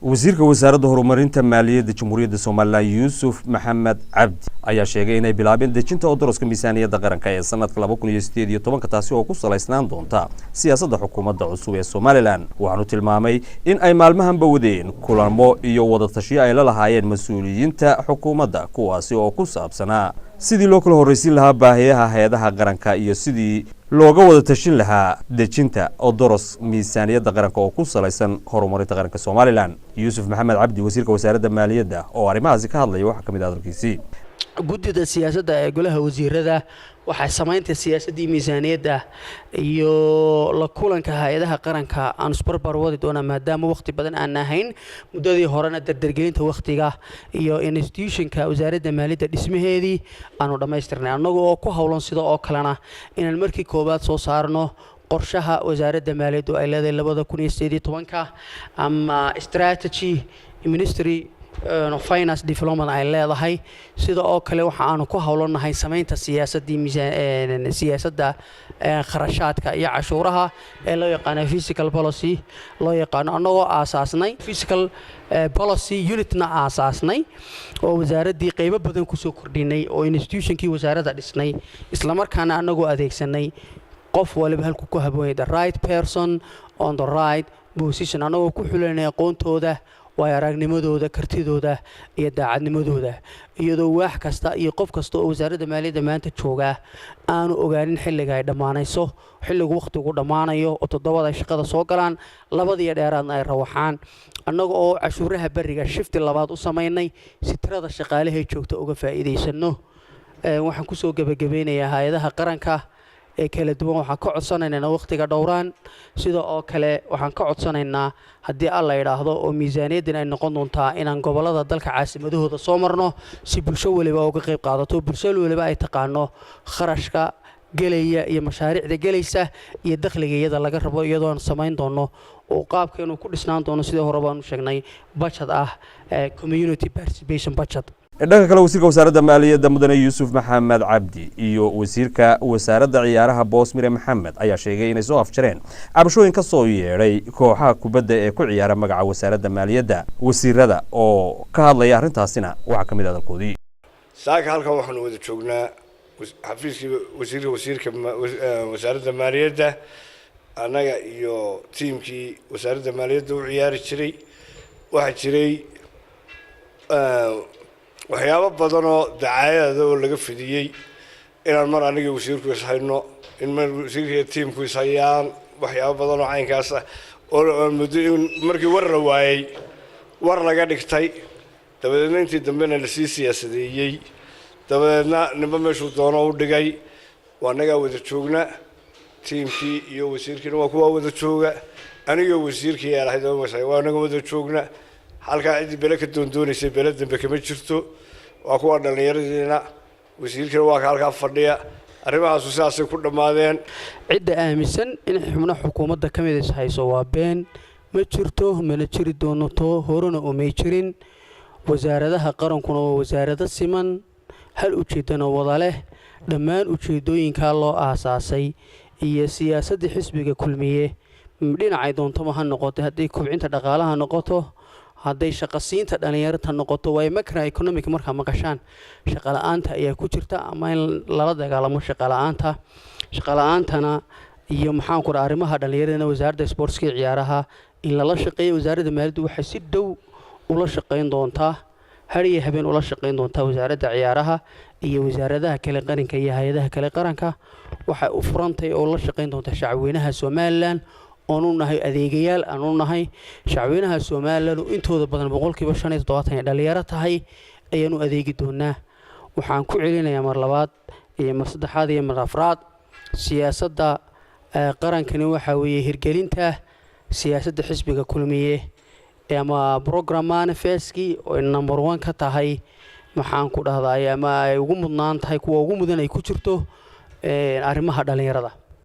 Wasiirka Wasaaradda Horumarinta Maaliyadda Jamhuuriyadda Somaliland, Yuusuf Maxamed Cabdi, ayaa sheegay inay bilaabeen dejinta odoroska miisaaniyadda qaranka ee sanadka 2018-ka, taasi oo ku salaysnaan doonta siyaasadda xukuumadda cusub ee Somaliland. Waxaanu tilmaamay in ay maalmahanba wadeen kulamo iyo wadatashiyo ay la lahaayeen mas-uuliyiinta xukuumadda, kuwaasi oo ku saabsanaa sidii loo kala horraysiin lahaa baahiyaha hay-adaha qaranka iyo sidii looga wada tashin lahaa dejinta odoros miisaaniyadda qaranka oo ku salaysan horumarinta qaranka Somaliland. Yuusuf Maxamed Cabdi, wasiirka Wasaaradda Maaliyadda, oo arrimahaasi ka hadlaya, waxaa ka mid ah hadalkiisii. Guddida siyaasadda ee golaha wasiirada waxay samaynta siyaasaddii miisaaniyadda iyo la kulanka hay-adaha qaranka aan isbarbar wadi doonaa, maadaama wakhti badan aan ahayn muddadii horena dardargelinta wakhtiga iyo institutionka Wasaaradda Maaliyadda dhismaheedii aanu dhammaystirnay, annaga oo ku howlan sida oo kalena inaan markii koowaad soo saarno qorshaha Wasaaradda Maaliyaddu ay leedahay 2018-ka ama strategy Ministry Finance Development ay leedahay. Sida oo kale waxa aanu ku howlanahay samaynta siyaasaddii siyaasadda kharashaadka iyo cashuuraha ee loo yaqaano fiscal policy loo yaqaano, annagoo aasaasnay fiscal policy unitna aasaasnay oo wasaaraddii qaybo badan kusoo kordhinay oo institutionkii wasaaradda dhisnay, islamarkaana annagoo adeegsanay qof waliba halku ku haboonyay, the right person on the right position, annagoo ku xulanay aqoontooda, waayo aragnimadooda, kartidooda iyo daacadnimadooda, iyadoo waax kasta iyo qof kasta oo Wasaaradda Maaliyadda maanta joogaa aanu ogaanin xilliga ay dhammaanayso, xilligu wakhtigu dhammaanayo, oo 7-da ay shaqada soo galaan, 2-diyo dheeraadna ay rawaxaan, annaga oo cashuuraha beriga shifti labaad u samaynay si tirada shaqaalahay joogta uga faa'iidaysanno. Waxaan kusoo gebagabeynayaa hay-adaha qaranka ee kala duwan waxaan ka codsanaynaa wakhtiga dhowraan. Sida oo kale waxaan ka codsanaynaa, haddii Alla idhaahdo, oo miisaaniyaddan ay noqon doontaa inaan gobollada dalka caasimadahooda soo marno si bulsho waliba uga qayb qaadato, bulsho waliba ay taqaano kharashka gelaya iyo mashaariicda gelaysa iyo dakhliga iyada laga rabo, iyadoon samayn doono oo qaabkeenu ku dhisnaan doono sidii hore baanu sheegnay budget ah, community participation budget. Dhanka kale, wasiirka Wasaaradda Maaliyadda, mudane Yuusuf Maxamed Cabdi, iyo wasiirka Wasaaradda Ciyaaraha, Boosmire Maxamed, ayaa sheegay inay soo afjareen cabashooyin ka soo yeedhay kooxaha kubadda ee ku ciyaara magaca Wasaaradda Maaliyadda. Wasiirada oo ka hadlaya arrintaasina waxaa ka mid hadalkoodii. Saaka halkan waxaanu wada joognaa xafiiskii wasiirka Wasaaradda Maaliyadda, annaga iyo tiimkii Wasaaradda Maaliyadda u ciyaari jiray. Waxaa jiray waxyaabo badan oo dacaayada oo laga fidiyey inaan mar aniga wasiirku ishayno, in mar wasiirka iyo tiimku ishayaan, waxyaabo badan oo caynkaas ah oo muddo in markii war la waayey war laga dhigtay, dabadeedna intii dambena lasii siyaasadeeyey, dabadeedna ninba meeshuu doono u dhigay. Waa annagaa wada joogna, tiimkii iyo wasiirkiina waa kuwaa wada jooga, aniga wasiirkii lahayd waa anaga wada joogna halkaa. Ciddii bele ka doondoonaysay bele dambe kama jirto. Waa kuwa dhallinyaradiina, wasiirkiina waa ka halkaa fadhiya. Arrimahaasu sidaasay ku dhammaadeen. Cidda aaminsan in xubno xukuumadda ka mid is hayso waa been, ma jirto, mana jiri doonato, horena umay jirin. Wasaaradaha qarankuna waa wasaarado siman, hal ujeeddana wada leh. Dhammaan ujeeddooyinkaa loo aasaasay iyo siyaasaddii xisbiga Kulmiye dhinacay doontoma ha noqoto, hadday kobcinta dhaqaalaha noqoto, hadday shaqasiinta dhallinyarta noqoto, waayo macro economic markaa maqashaan shaqala-aanta ayaa ku jirta, ama in lala dagaalamo shaqala-aanta, shaqala-aantana iyo maxaan ku dhaha arrimaha dhallinyaradana, Wasaaradda Sportska iyo Ciyaaraha in lala shaqeeyo. Wasaaradda Maaliyaddu waxay si dhow ula shaqayn doontaa, har iyo habeen ula shaqayn doontaa Wasaaradda Ciyaaraha iyo wasaaradaha kale qaranka iyo hay-adaha kale qaranka. Waxay u furantay oo la shaqayn doontaa shacabweynaha Somaliland oonu nahay adeegayaal aanu nahay. Shacabweynaha Somaliland oo intooda badan 75% ay dhallinyaro tahay ayaanu adeegi doonaa. Waxaan ku celinayaa mar labaad iyo mar saddexaad iyo mar afraad, siyaasadda qarankani waxaa weeye hirgelinta siyaasadda xisbiga Kulmiye ama program manifestkii oo number one ka tahay, maxaan ku dhahday, ama ay ugu mudnaan tahay, kuwa ugu mudan ay ku jirto arrimaha dhallinyarada.